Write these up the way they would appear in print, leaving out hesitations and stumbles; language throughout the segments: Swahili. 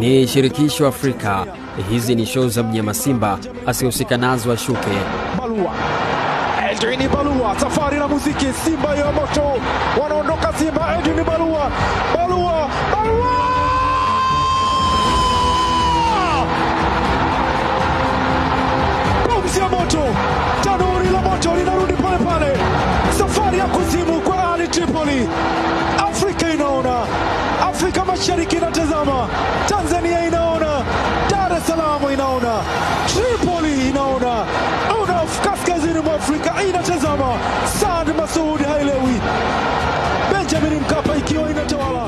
Ni shirikisho Afrika. Hizi ni show za mnyama Simba, asihusika nazo ashuke. Balua. Edwin Balua, safari na muziki, Simba ya moto. Wanaondoka Simba, Edwin Balua. Balua, Balua! Pumzi ya moto, tanuri la moto linarudi pale pale. Safari ya kuzimu kwa Ali Tripoli. Afrika inaona, Afrika Mashariki inatazama, Tanzania inaona, Dar es Salaam inaona, Tripoli inaona, UNAF kaskazini mwa Afrika inatazama. Saad Masoud haelewi, Benjamin Mkapa ikiwa inatawala.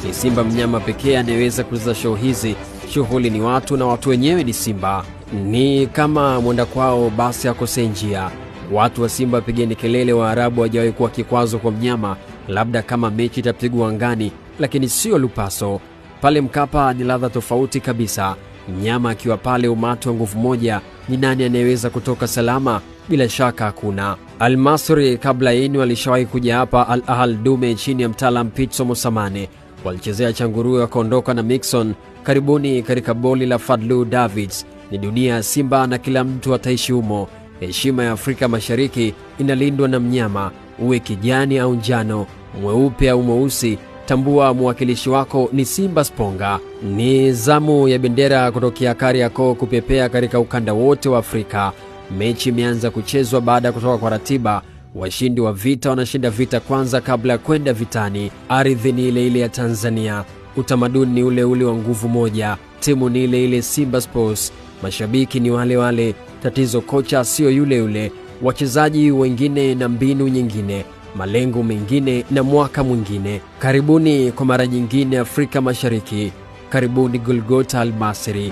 Ni Simba mnyama pekee anayeweza kucheza show hizi. Shughuli ni watu na watu wenyewe ni Simba. Ni kama mwenda kwao basi akose njia. Watu wa Simba pigeni kelele, Waarabu hawajawahi kuwa kikwazo kwa mnyama, labda kama mechi itapigwa angani, lakini sio lupaso. Pale Mkapa ni ladha tofauti kabisa. Mnyama akiwa pale, umati wa nguvu moja, ni nani anayeweza kutoka salama? Bila shaka hakuna. Al-Masri kabla yenu alishawahi kuja hapa Al Ahly Dume chini ya mtaalam Pitso Mosamane. Walichezea changuruwe wakaondoka na Mixon. Karibuni katika boli la Fadlu Davids. Ni dunia ya Simba na kila mtu ataishi humo. Heshima ya Afrika Mashariki inalindwa na mnyama, uwe kijani au njano, mweupe au mweusi. Tambua mwakilishi wako ni Simba Sponga. Ni zamu ya bendera kutokea Kariakoo kupepea katika ukanda wote wa Afrika. Mechi imeanza kuchezwa baada ya kutoka kwa ratiba. Washindi wa vita wanashinda vita kwanza kabla ya kwenda vitani. Ardhi ni ile ile ya Tanzania, utamaduni ni ule ule wa nguvu moja, timu ni ile ile Simba Sports, mashabiki ni wale wale, tatizo kocha sio yule yule, wachezaji wengine na mbinu nyingine, malengo mengine na mwaka mwingine. Karibuni kwa mara nyingine Afrika Mashariki. Karibuni Golgotha Almasri.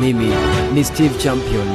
Mimi ni Steve Champion.